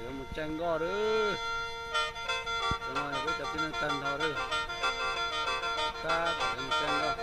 Yuav mus caij nkoj lawm. Cov no yog peb cov tib neeg tag nrho lawm. Tab tom yuav mus caij nkoj.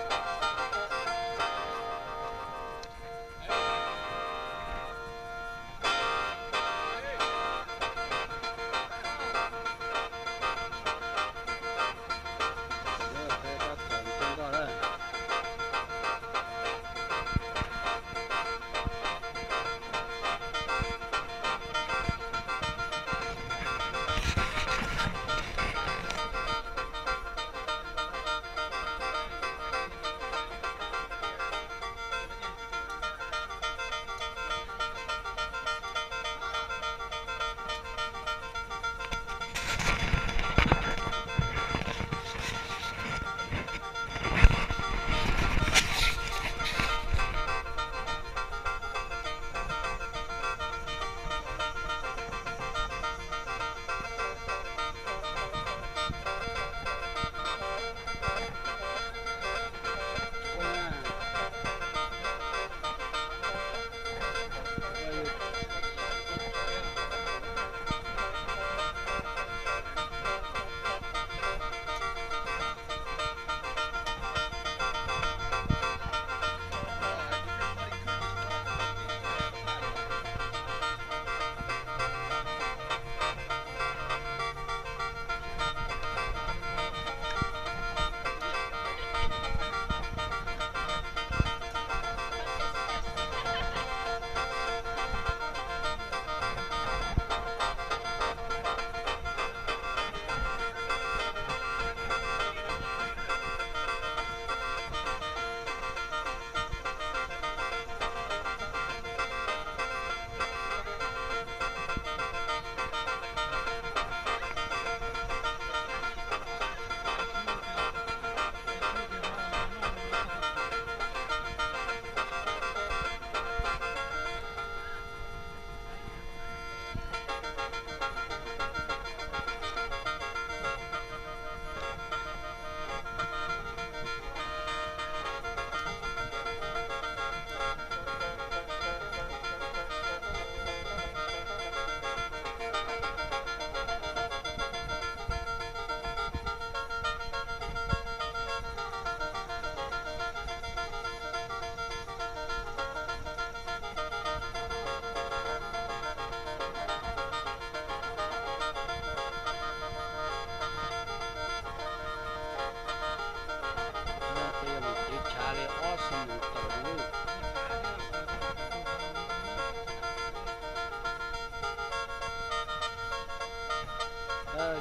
Kev chav li ob xuab moos tawm lawm.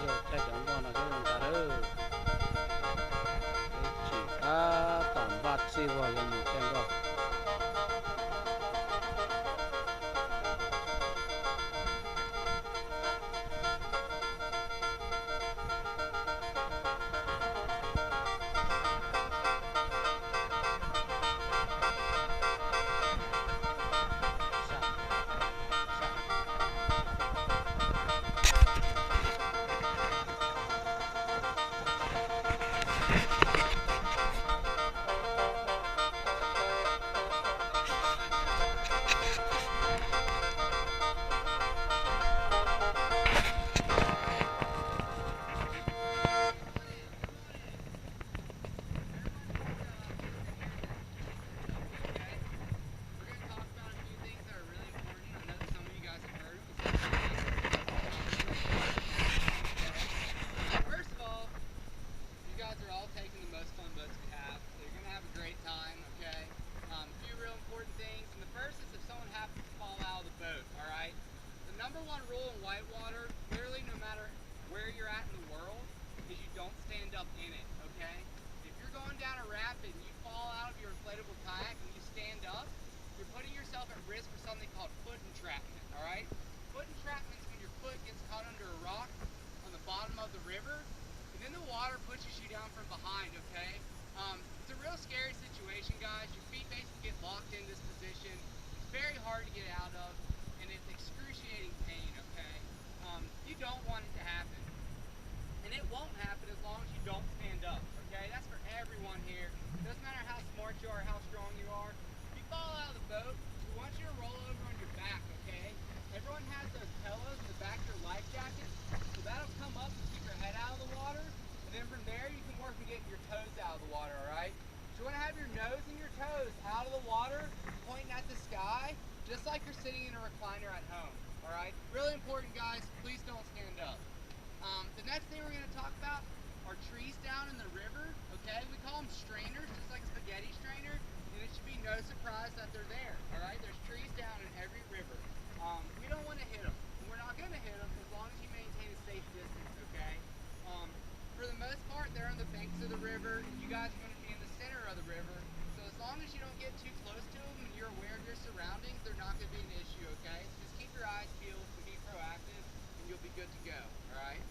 Yog caij cov nkoj no xwb zoo tas lawm. Peb tseem tab tom npaj txij vog yuav mus caij nkoj. We're going to talk about a few things that are really important. I know that some of you guys have heard them. First of all, you guys are all taking the most fun boats we have, so you're going to have a great time, okay? Um, a few real important things. And the first is if someone happens to fall out of the boat, all right? The number one rule in whitewater, literally no matter where you're at in the world, is you don't stand up in it, okay? If you're going down a rapid and you fall out of your inflatable kayak and you stand up, you're putting yourself at risk for something called foot entrapment, all right? Foot entrapment is when your foot gets caught under a rock on the bottom of the river, and then the water pushes you down from behind, okay? Um, it's a real scary situation, guys. Your feet basically get locked in this position. It's very hard to get out of, and it's excruciating pain, okay? Um, you don't want it to happen. And it won't happen as long as you don't stand up, okay? That's for everyone here. Doesn't matter how smart you are, how strong you are. If you fall out of the boat, we want you to roll over on your back, okay? Everyone has those pillows in the back of life jackets. So that'll come up to keep your head out of the water, and then from there you can work to get your toes out of the water, all right? So you want to have your nose and your toes out of the water, pointing at the sky, just like you're sitting in a recliner at home, all right? Really important, guys. Please don't stand up. Um, the next thing we're going to talk about are trees down in the river, okay? We call them strainers, just like a spaghetti strainer, and it should be no surprise that they're there, all right? There's trees down in every river. Um, we don't want to hit them. We're not going to hit them as long as you maintain a safe distance, okay? Um, for the most part, they're on the banks of the river, and you guys are going to be in the center of the river. So as long as you don't get too close to them and you're aware of your surroundings, they're not going to be an issue, okay? So just keep your eyes peeled and be proactive, and you'll be good to go, all right?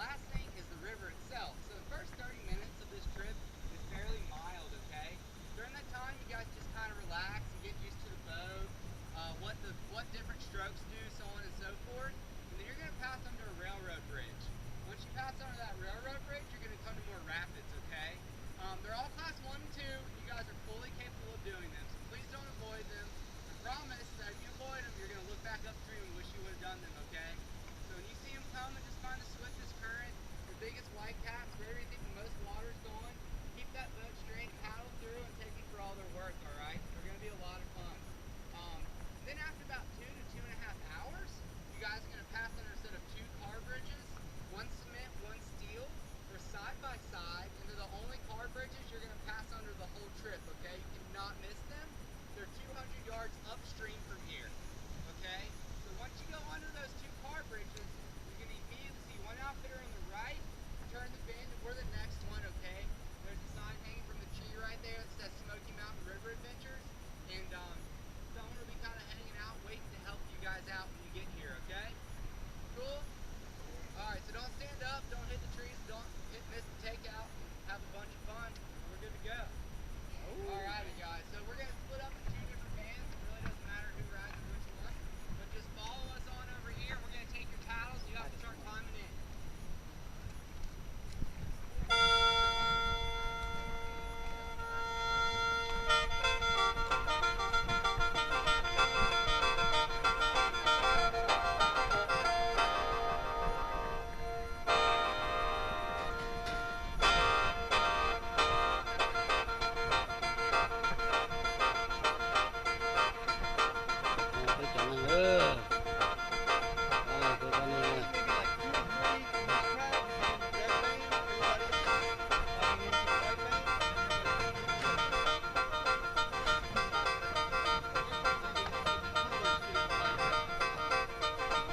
Last thing is the river itself. So the first thirty minutes of this trip is fairly mild, okay? During that time, you guys just kind of relax and get used to the boat, uh, what the what different strokes do, so on and so forth. And then you're going to pass under a railroad bridge. Once you pass under that railroad bridge, you're going to come to more rapids, okay? Um, they're all class one and two. You guys are fully capable of doing them, so please don't avoid them. I promise that if you avoid them, you're going to look back upstream and wish you would have done them, okay? So when you see them coming, just find the swiftest current, the biggest white caps, wherever you think the most water's going. Keep that boat straight, paddle through, and take them for all they're worth, all right? They're going to be a lot of fun. Um, then after about two to two and a half hours, you guys are going to pass under a set of two car bridges, one cement, one steel. They're side by side, and they're the only car bridges you're going to pass under the whole trip, okay? You cannot miss them. They're two hundred yards upstream from here, okay? So once you go under those two car bridges, you're going to immediately see one outfitter on the right, turn the bend, and we're the next one, okay? There's a sign hanging from the tree right there that says Smoky Mountain River Adventures, and um, someone will be kind of hanging out, waiting to help you guys out when you get here, okay? Cool? All right, so don't stand up, don't hit the trees, don't hit, miss the takeout, and have a bunch of fun, and we're good to go. Alrighty, guys, so we're going to split up in two different bands. It really doesn't matter who rides in which one, but just follow us on over here. We're going to take your paddles, you have to start climbing in.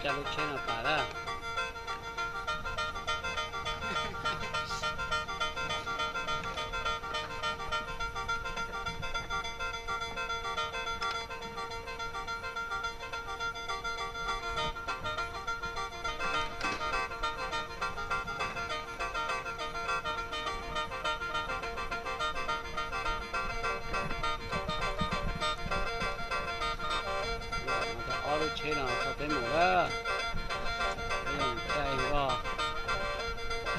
Coj lub tsheb no tas lawm. Ob lub tsheb no tso peb mus lawm. Peb yeej caij voj,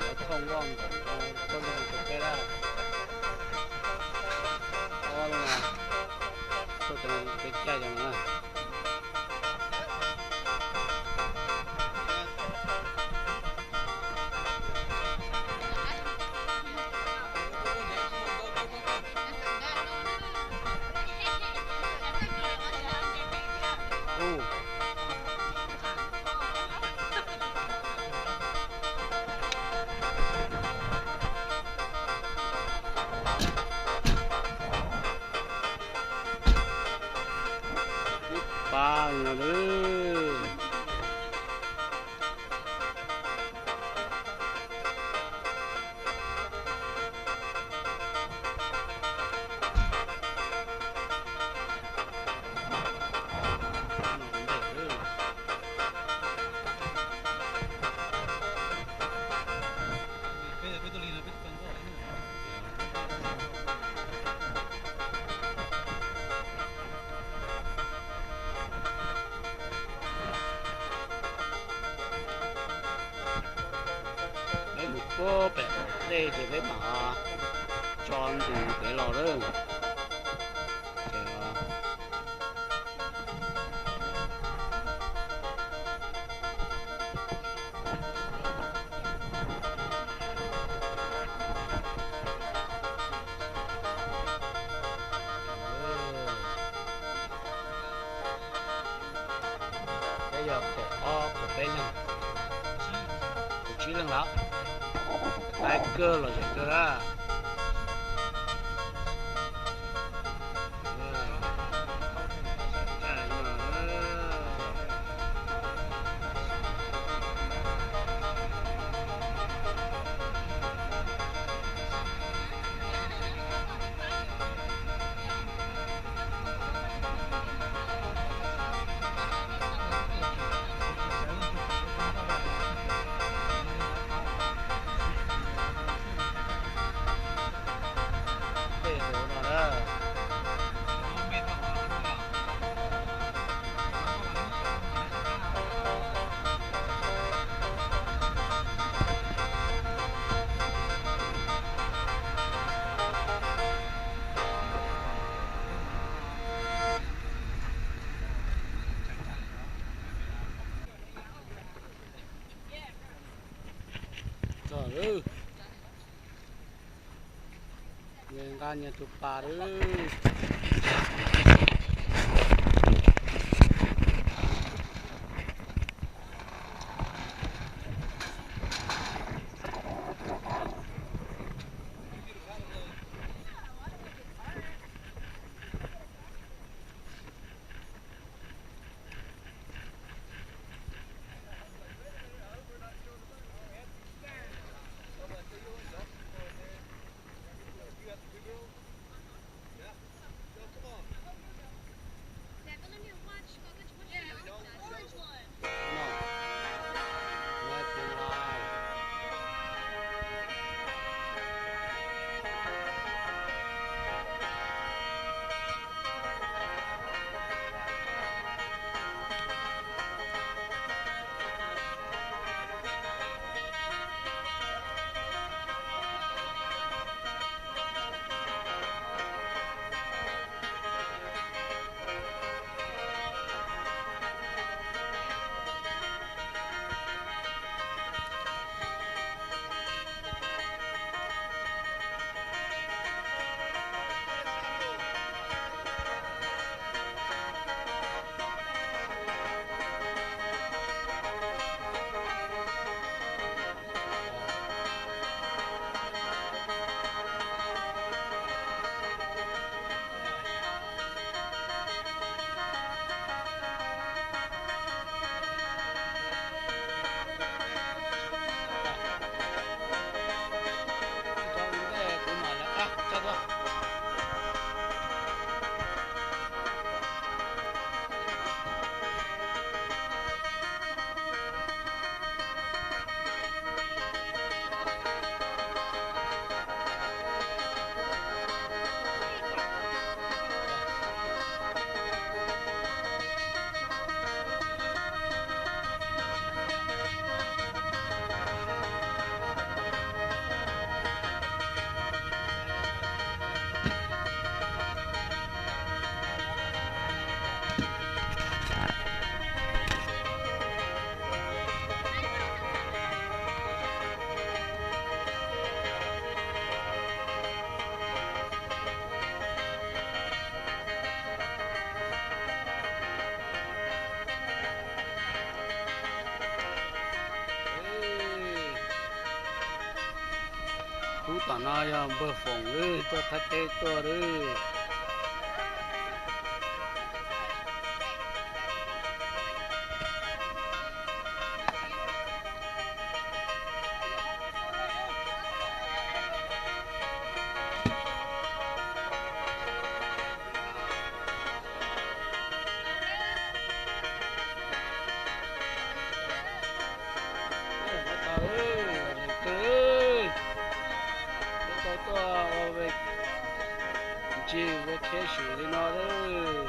lawv thooj voj nkoos no tuaj lub no rau peb lawm. Ob lub no tuaj rau peb caij zoo na. Ib pab no lawm. Peb mus puag pem qaum dej ces peb mam tso ntu pem los lawm. Ces Kaum ob kaum peb leeg, kaum tsib leeg lawm. Qaib kawg los zem kawg na. Nqa nyias tus pas lawm. Ub, tom no yog npawg Foom lawm, tuaj Thaib teb tuaj lawm. Tuaj ua ntsis vacation li no lawm.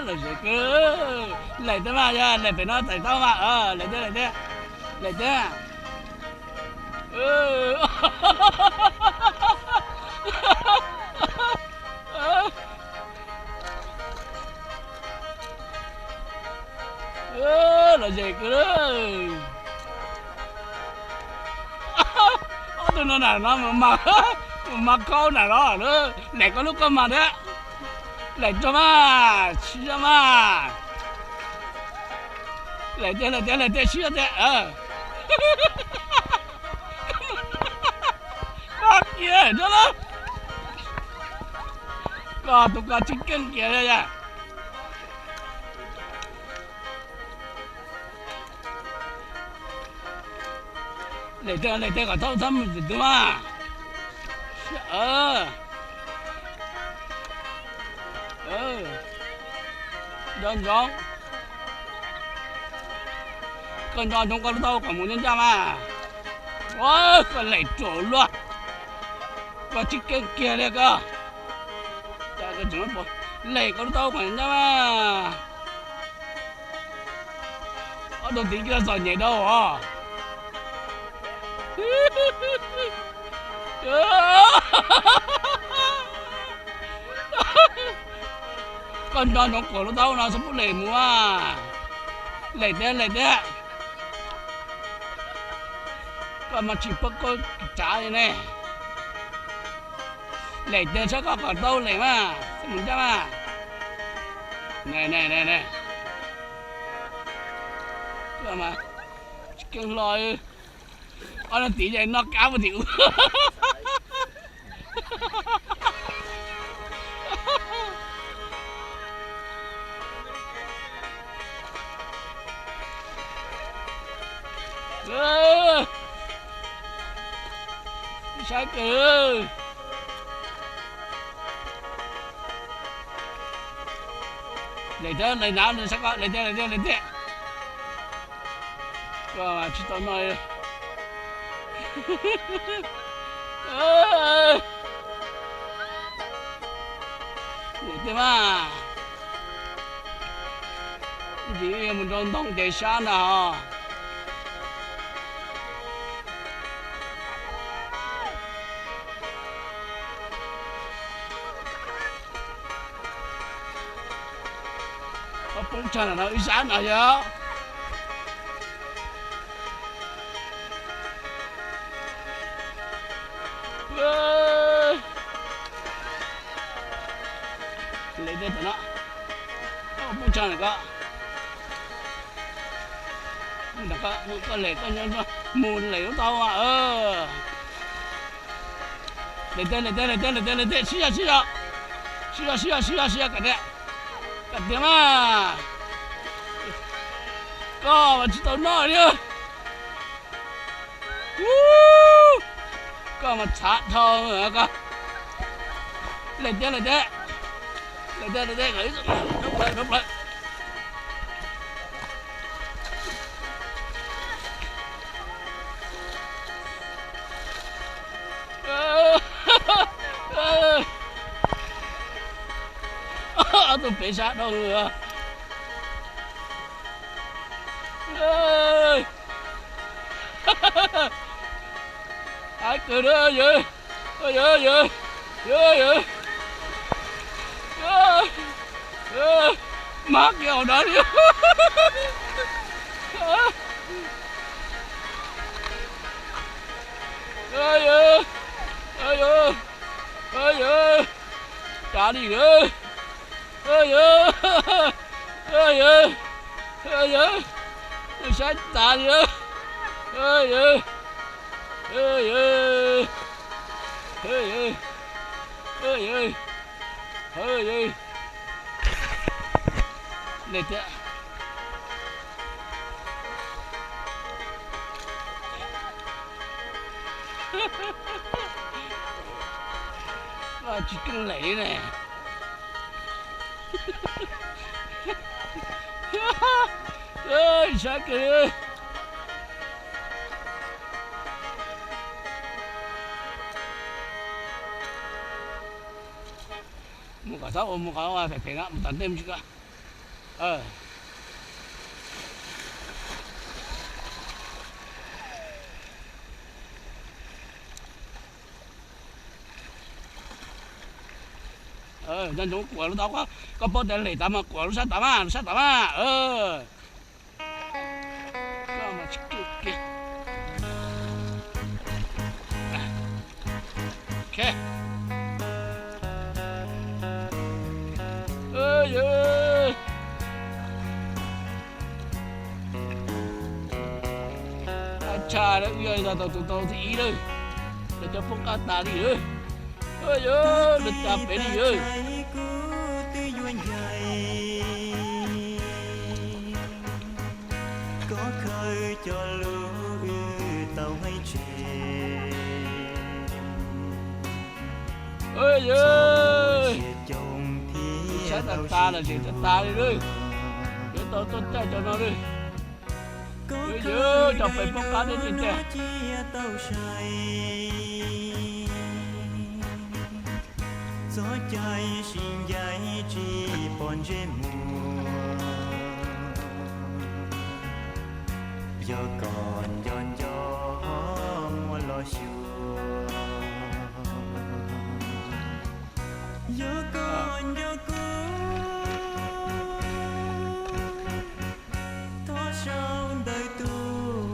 Lom zem kawg. Lem thiab mas, yog lem pem no tawm tau mas. Lem thiab, lem thiab, lem thiab. Lom zem kawg. Ob tug no nram no mus mas, mus mas khaub nram no. Lem koj lub koj mas thiab. Lem rau mas, sib zog mas. Lem tiag, lem tiag, lem tiag, sib zog tiag. Koj kiag rau lawm. Koj tus koj tsis keej kiag li yom. Lem tiag, lem tiag kom tau txhob mus txim twg mas. Nco ntsoov. Koj nco ntsoov koj lub taub hau kom mus ncaj ncaj mas. Ua, koj lem ruam luaj. Koj tsis keej kiag li koj. Lem koj lub taub hau kom ncaj mas. Ob tug tid kiag txom nyem dau os. Koj nco ntsoov kuas lub taub hau no txhob pub lem mus. Lem tiag, lem tiag. Koj mas tsis paub koj tsav li ne. Lem tiag, saib koj kom tau lem mas, saib mus ncaj mas. Ne, ne, ne, ne. Tsis keej hlo. Ob no tim ces noj kab mus tim ub. Saib kawg. Lem thiab, lem nav, lem thiab, lem thiab, lem thiab. Koj tsis tau noj li. Lem tiag mas. Ntsis mus nrau ntoo ces sab ntag os. Poob tsag no ib sab no yog. Lem tiag tam no. Poob tsag ntawm ko. Ntawm ko, koj lem koj nco ntsoov mus lem lub taub hau. Lem tiag, lem tiag, lem tiag, lem tiag, lem tiag, sib zog, sib zog. Sib zog, sib zog, sib zog, sib zog kom tiag. Kom tiag mas. Koj mas tsis tau noj li. Koj mas txhav dhau koj. Lem tiag, lem tiag. Lem tiag, lem tiag, kom ib txoj plaws, plaws. Ob tug pem sab dhau lawm. Haib kawg na yawg, yawg, yawg, yawg, yawg. Mab kiag hauv no li. Yawg, yawg, yawg, yawg, cav li yawg. Yawg, yawg, yawg, saib tas li yawg. Yawg, yawg, yawg, yawg, yawg. Ej, nej thiab. Tsis keej lem ne. Saib kiag. Mus kom txhob ua, mus kom phem phem no, mus tom ntej mus tsis ko. Nco ntsoov kuam lub tod, koj paub tias lem tas mas kuam lub sab tod mas, lub sab tod mas. Qab tshaj lawm, wb yog tau tus tau thib ib lawm, lawv cov poob qab tas li lawm. Lawv tas pem li lawm. Koj khaws cov lus wb tau hais tseg. Saib tas tas los tseem tas tas li lawm. Yuav tau tuaj caij cov no lawm. Koj khaws cov pem poob qab teb tiag tiag. Txoj cai sib ncaim tsis pom ntsej muag, yog koj nco nco muab los xyuas. Yog koj nco kuv, thov sau ntawv tuaj,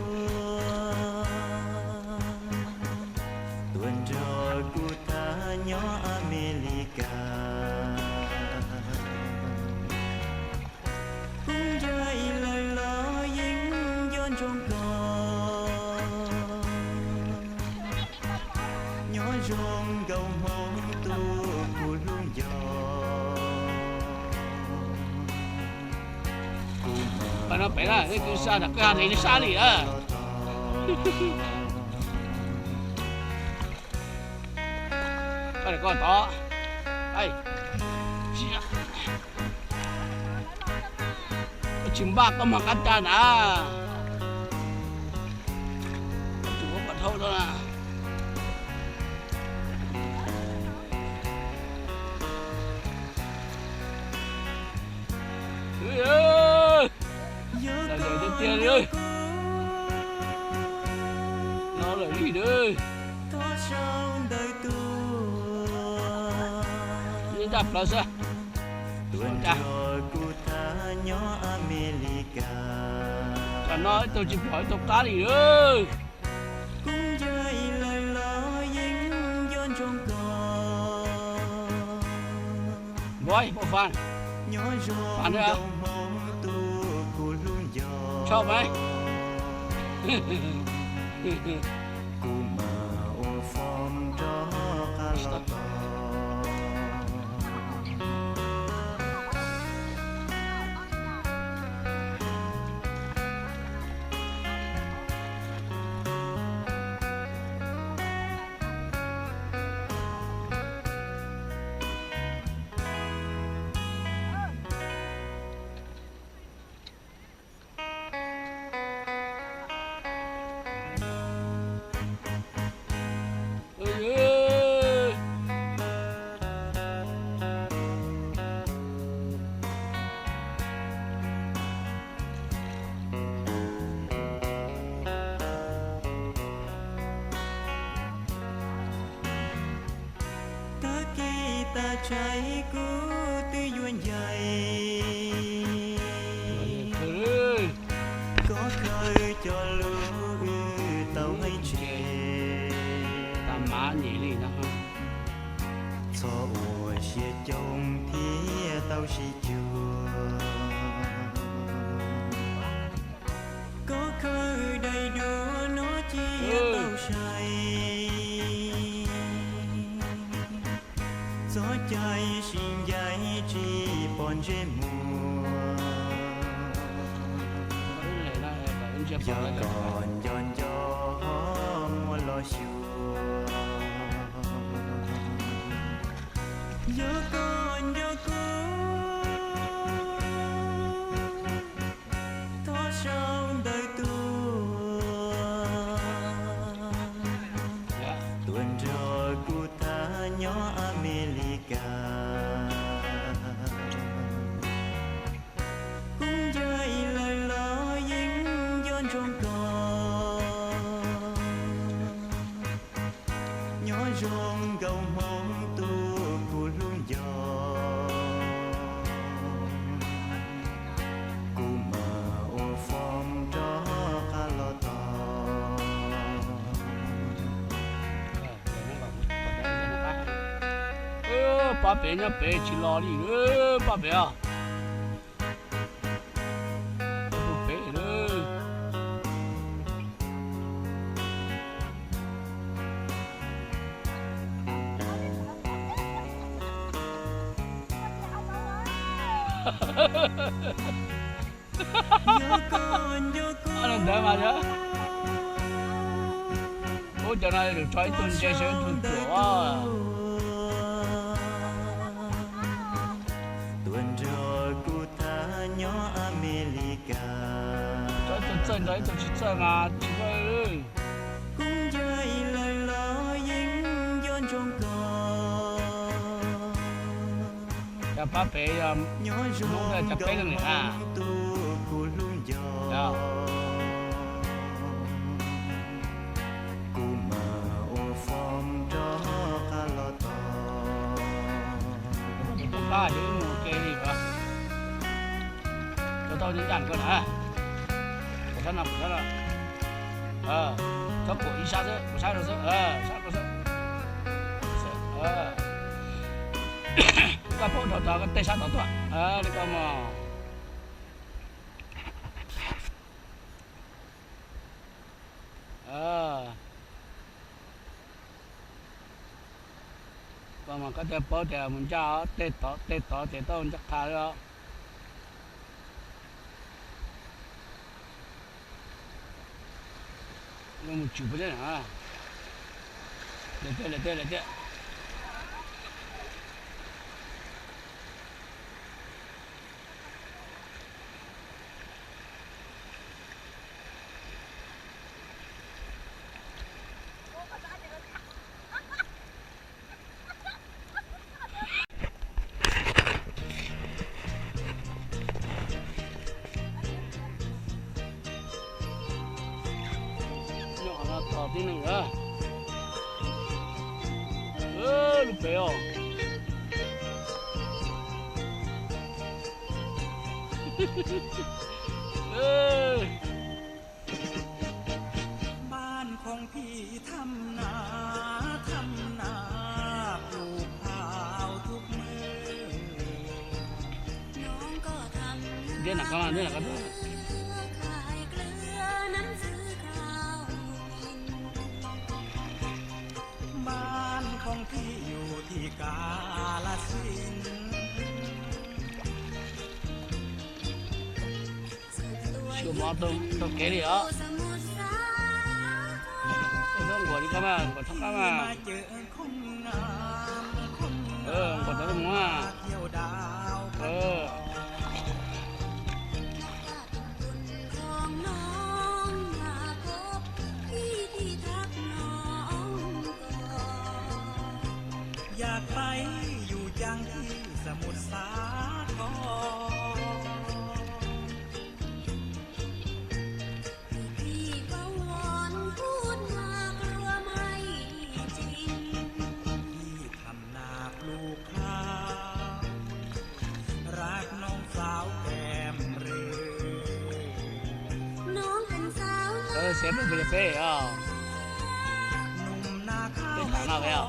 tuaj nrog kuv tham nyob Amelikas. Kuv ncaim lawm los yeej nco ntsoov koj, nyob zoo nkauj hmoob tus kuv hlub nco. Kuv no pem na, nej kwv sab nram kwj ha ntev sab li na. Koj tod, koj tsis npaj koj mog qab tshaj na. Koj tsis muab pov thauj rau na. Lawm tiag tiag li. No lawm li na. Ib ntaj plaws xwb. Tam no ib tug tsis pom ib tug qab li lawm. Npua, npua faj, faj na. Tshaj mas. Tag kis tag tshais kuv twb yuav ncaim, koj khaws cov lus wb tau hais tseg. Txhob ua siab coob thiab tau sib cuag. Koj khaws daim duab no cia tau sai. Txoj cai sib ncaim tsis pom ntsej muag. Yog koj nco nco muab los xyuas, yog koj nco kuv thov sau ntawv tuaj, tuaj nrog kuv tham nyob Amelikas. Kuv nco ib lawm los yeej nco ntsoov koj, nyob zoo nkauj hmoob tus kuv hlub nco, kuv mam ua fom rov qab los tos. Pab pem nyob pem tsis los li, pab pem os. Pem lawm. Ntawd mas, ub, cov no yuav tsum tso ib tug ntse seb ib tug ruam. Tuaj nrog kuv tham nyob Amelikas. Tso ib tug txawj nrog ib tug tsis txawj mas tsis txawj. Kuv nco ib lawm los yeej nco ntsoov koj. Cov pab pem yog nyob zoo nkauj hmoob tus kuv hlub nco, kuv mam ua fom rov qab los tos. Pab ces mus ke li, rau tau ncaj nkauj na. Kuv sab no, kuv sab no. Txhob kuam ib sab xwb, kuv sab rau xwb, sab rau xwb. Koj pab rau tod, koj tej sab tod tuaj li ko mog. Koj mas koj thiaj paub tias mus ncaj, tej tod, tej tod ces tau ncaj qha li os. Mus tswm puas teb na. Lawm tiag, lawm tiag, lawm tiag. Nyob no tos tib neeg na. Lub pem os. Ntawm no koj, ntawm no koj. Xyuas mov tau kev li os. Nquas li koj mas, nquas txhob qab mas. Nquas tau mus. Xiav peb peb os. Peb tham no peb os.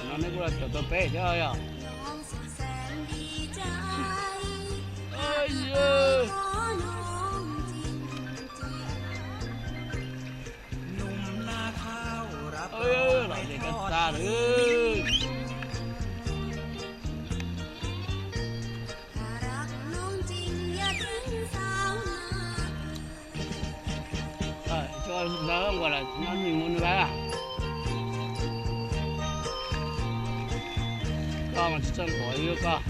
No nej kuj los caum tau peb thiab yog. lawm. Cov ntawd nquas lawm, nyob nws mus nws lawm. Koj mas tsis txawj nquas li koj,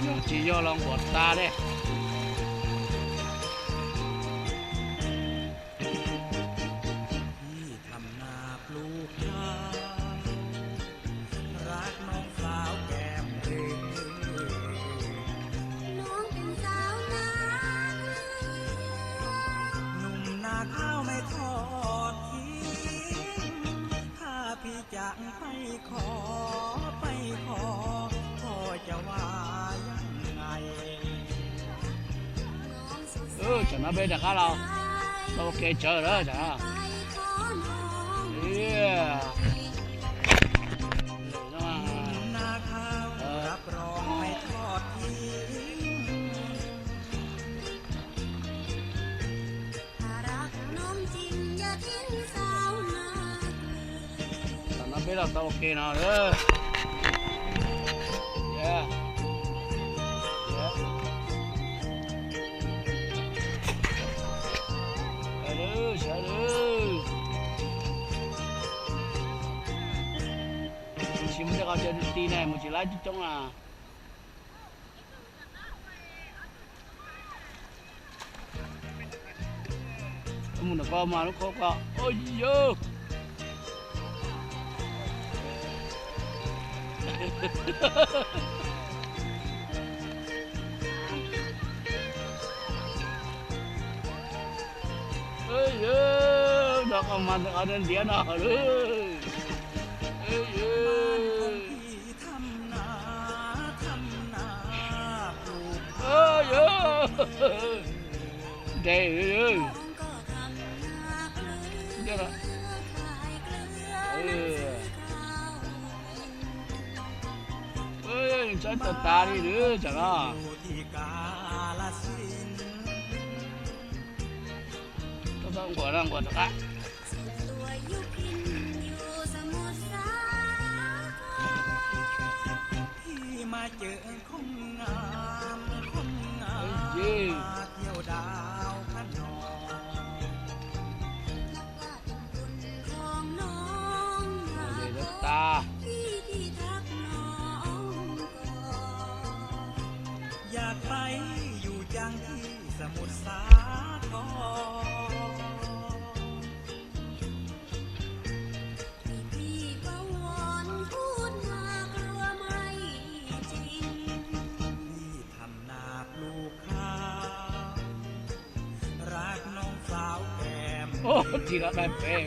yog tsis yog los nquas tas li. Tsam no peb rov qab los tau ua ke tsawv lawm tsam no. Tam no peb los tau ua ke no. Sawv daws, tsis mus tej qhov chaw ti ti ne, mus tsis laib coob coob na. Mus ntawm ko mas lub qhov ko, ua yog. Ua yog, no qhov mas ntawm qhov ntiav no lawm. Ua yog, nres. Txawb tau tas li lawm tsam no. Tau nquas no nquas rov qab. Tas. Tsis los dag pem.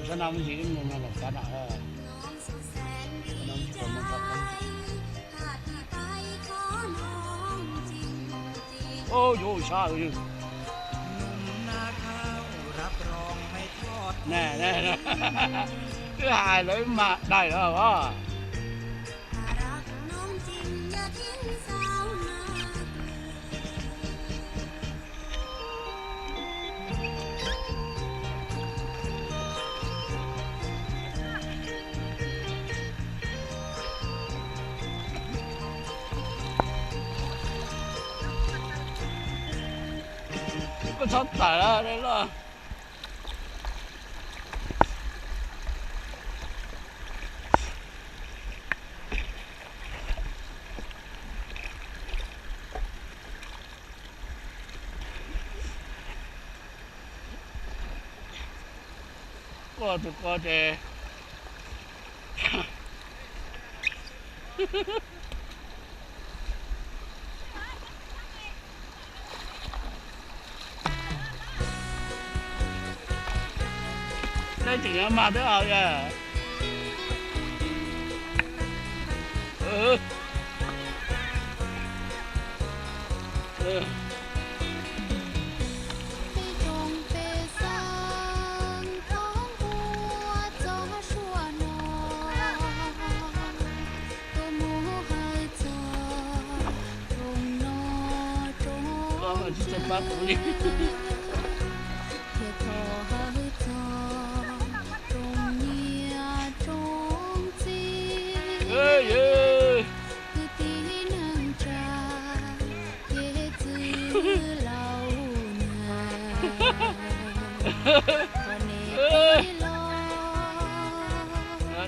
Sab no me ntsis ib mus no los sab no. Ub, yuav ua sab. Wb hais lawv mas daim os. Txhob tawm lawm los. Quaj tus ko ces. Leej twg yuav mag twb haus yog. Tsis txawj pab kuv li.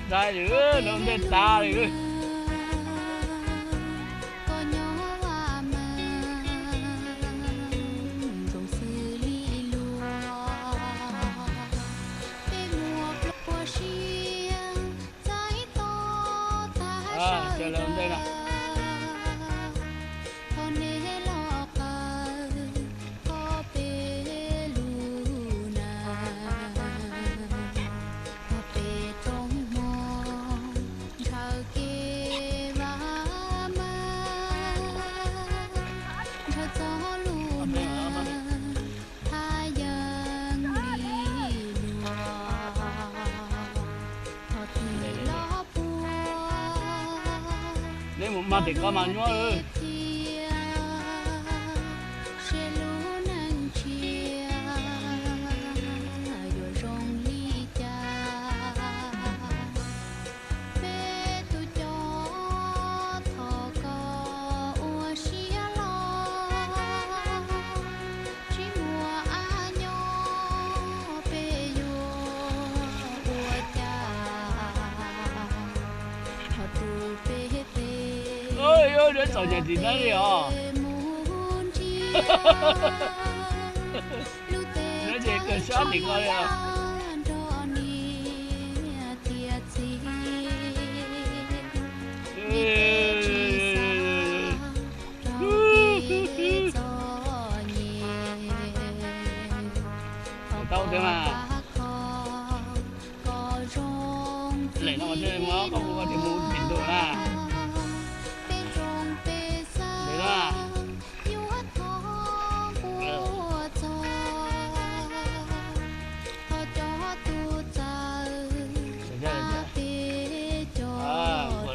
Dai lawm, noj ntej tas lawm. Neb mus mag tim ko mas nyuaj. Txom nyem tim no li os. Neb ces kawg sab tim ko li os. Tau tiag mas. Lem no mas thiaj li muab koj hu tias mus tim ntuj na. Lem na.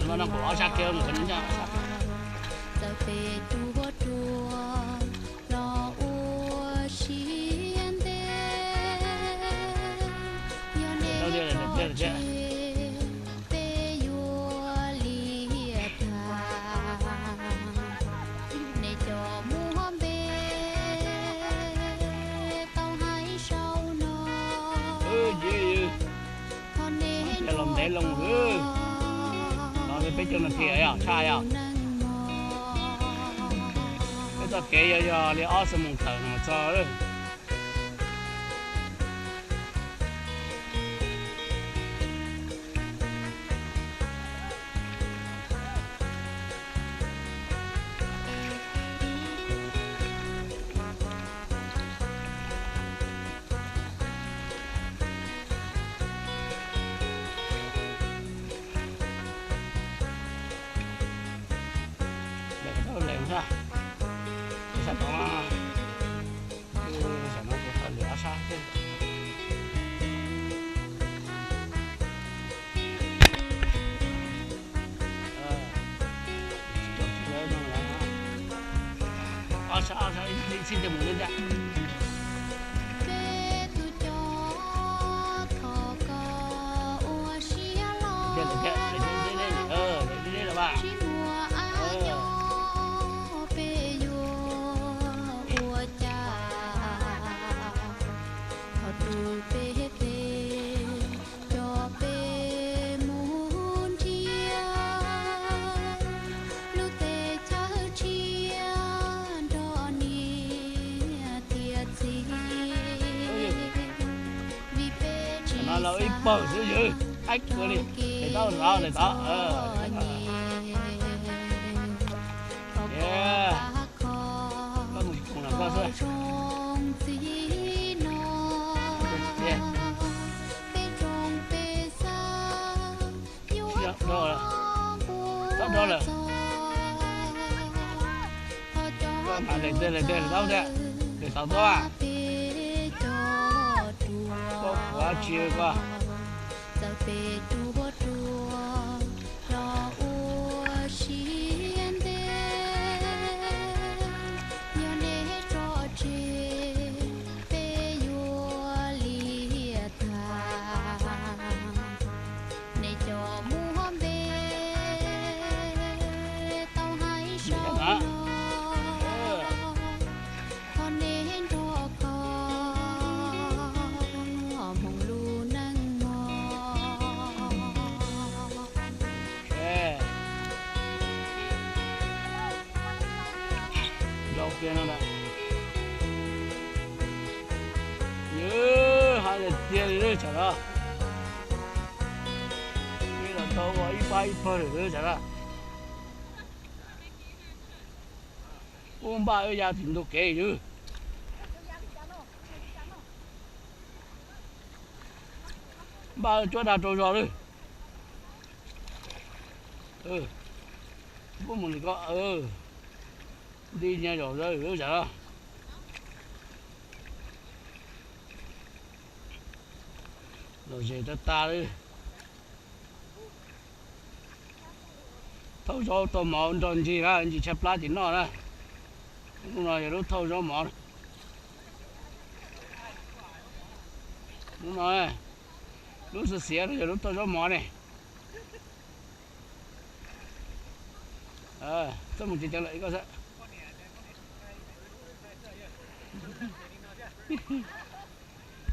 Kuv no kuv ob sab kiag, kuv no ob sab. Los ntev loo, no peb caug nas this yog tshaj yog. Peb txoj kev yog yog li ob xuab moos tawm no txog. Lawv tau lawv sab tod, tam no ces lawv ob sab xwb. Ob sab, ob sab ib txhij mus li ntag. Deb deb los mas. Los ib pawg xwb yog, ab kawg li, le tau, le tau, le tau. Koj mus koom los koj xwb. Txhob do lawm. Koj mam le teb le teb tau tiag, le tau tuaj. Koj ua tsi koj. Zoo kiag no lawm. Yus hais tiag tiag li lawm tsam no. Peb los tau ua ib pab ib pawg lawm lawm tsam no. Pub npaj wb ya tim ntug kev yus. Npaj cuab dag rau zog lawm. Pub mus li ko, nti nyag zom zaws lawm tsam no. Lom zem tag tag li. Thauj zaub thauj mov nrog ntsis na, ntsis tshaib plab ces noj na. Lub no yog lub thauj zaub mov. Lub no, lub xiav xiav no yog lub thauj zaub mov ne. Txhob mus ceev ceev lawm ib koj xwb.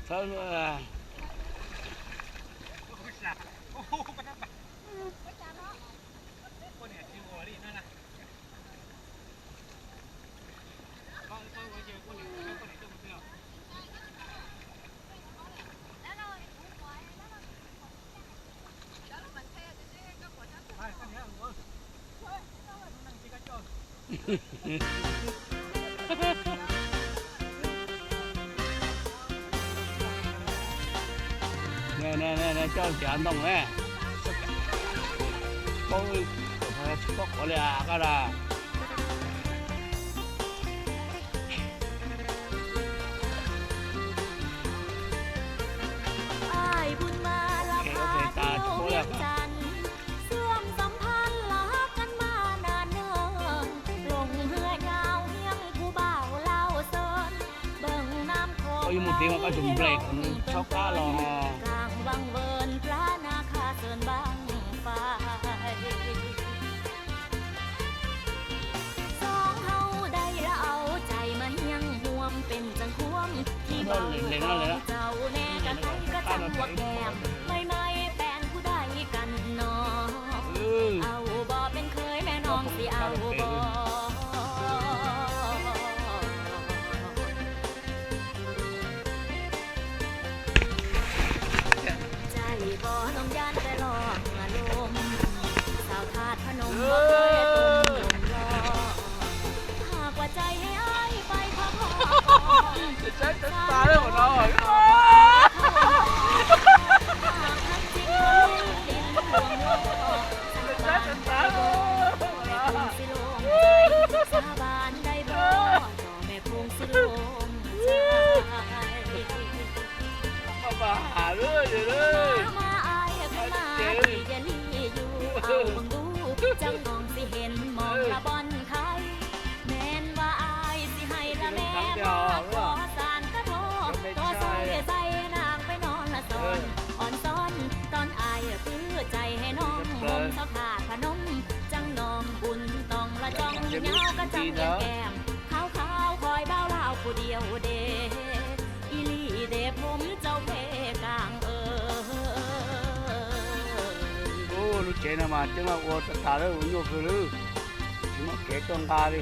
Txhob Coj tiav ntoo ne, paub tsis paub qhov li a qab da. Koj yuav mus tid mas koj tsum nplej kom nws txhob qab los. Lub tsev no mas coob leej ua tas tas lawm, ua nyuaj kawg lawm, tsis muaj kev tuaj nqa li.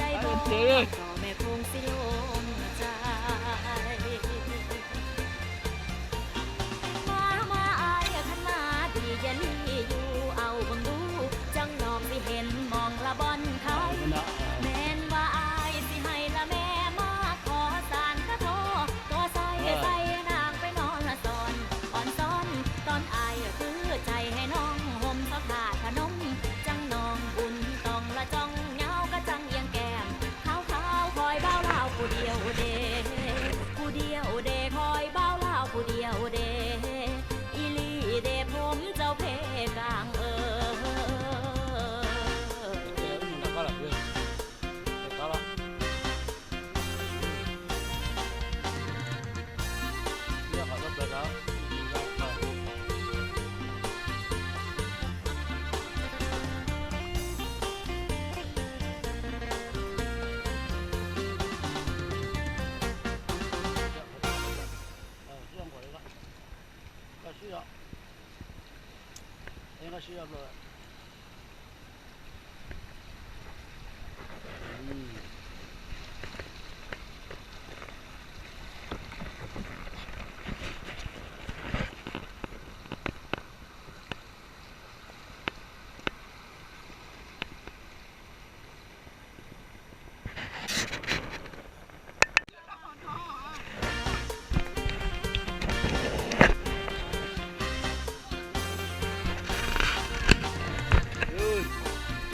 dai npog, tom me khoov xij looj tsais. Mab mab ai khab mab di yam li yus au ntuj, tseeb noog xij heev moog lab npog khais. Mej ua ai xij hais lab mej mab khov xaam kab thov, tuab xaiv xaiv naag peb noog lab xon, on xon, ton ai kwv txais hais noog hoom xov thaj phaj noom, tseeb noog npun tong lab tsoom nyauv kab tseeb yeej kem, khauv khauv khoi npaub lauj kuv diav deg, kuv diav deg khoi npaub lauj kuv diav deg, ib li deg phoom txaus phem kaam.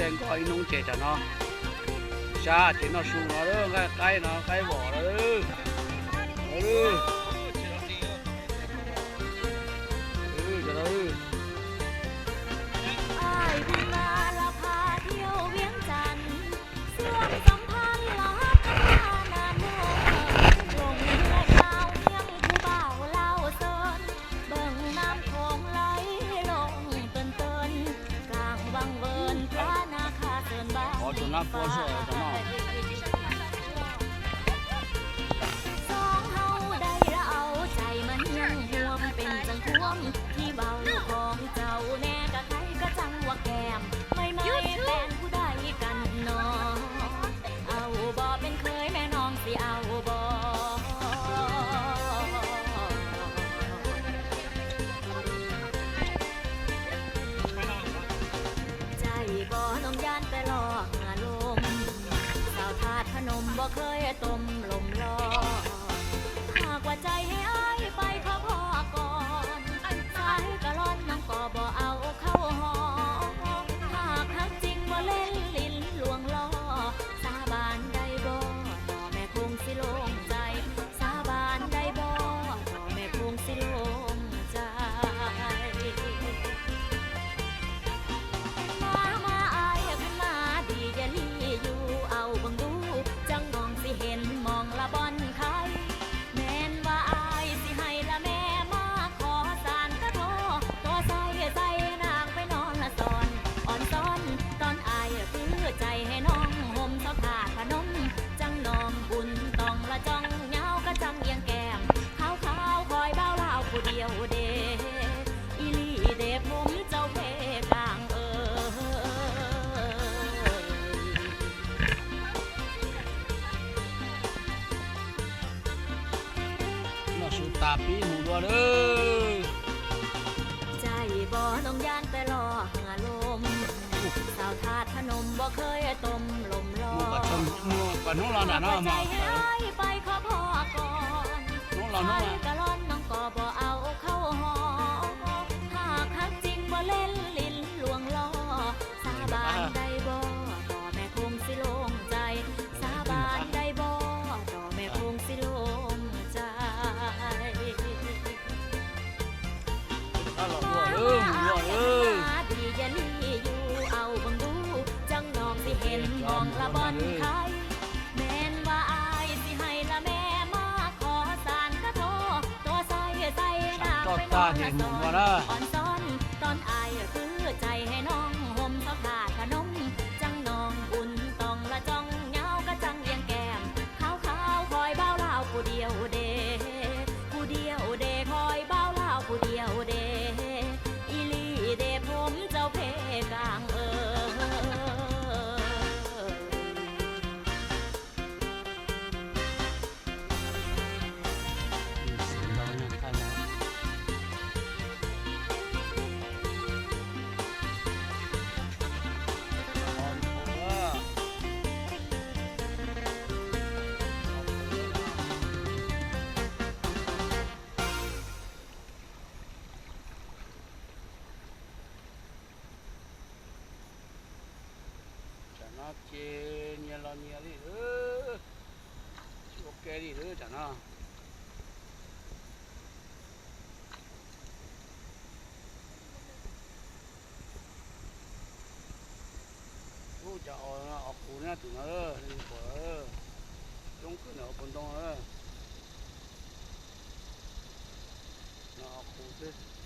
Caij nkoj ib hnub ces tam no sab ces noj su no, nqaij qaib no, qaib vom no. Xoom hauv dai lawm auv, txais mas nyiam huam pem txeem thuam, thib vau khoom txaus ne kab khaiv kab txeeb ua kem, mej mej pem kuv dai kag no, au npog pem khaiv mej noog xij au npog. Txais npog noog yaj tais loj hnyav loom, xauv thaj phaj noom npog khaiv toom loom loj, hab kuas txais hab ai pais khov phom koom, xaiv kab loj noog koj npog au khauv hov, hab khav txij npog le lij luam loj, xav npaam dai npog tom me khoov xij looj tsais, xav npaam dai npog tom me khoov xij looj tsais. Mab mab ai khab mab di yam li yus au ntuj, tseeb noog xij heev moog lab npog khais, mej ua ai xij hais lab mej mab khov xaam kab thov, tuab xaiv xaiv naag peb noog lab xon, on xon, ton ai kwv txais hais noog hoom xov thaj phaj noom, tseeb noog npun tong lab tsoom nyauv kab tseeb yeej kem, khauv khauv khoi npaub lauj kuv diav deg, ib li deg phoom txaus phem kaam. Noj su tas pib mus dua lawm. Txais npog noog yaj tais loj hnyav loom, xauv thaj phaj noom npog khaiv toom loom loj, hnub los nram no mas, ai pais khov phom koom, xaiv kab loj noog koj npog au khauv hov, hab khav txij npog le lij luam loj, xav npaam dai npog tom me khoov xij looj tsais, xav npaam dai npog tom me khoov xij looj tsais. Mab mab ai khab mab di yam li yus au ntuj, tseeb noog xij heev moog lab npog khais, mej ua ai xij hais lab mej mab khov xaam kab thov, tuab xaiv xaiv naag peb noog lab xon, on xon, ton ai kwv Nyias los nyias li, tsis ua ke li lawm tsam no. Ub, cov os qus na, tus no, pom, coob kawg ntawm hauv paus ntoo na. No os qus xwb.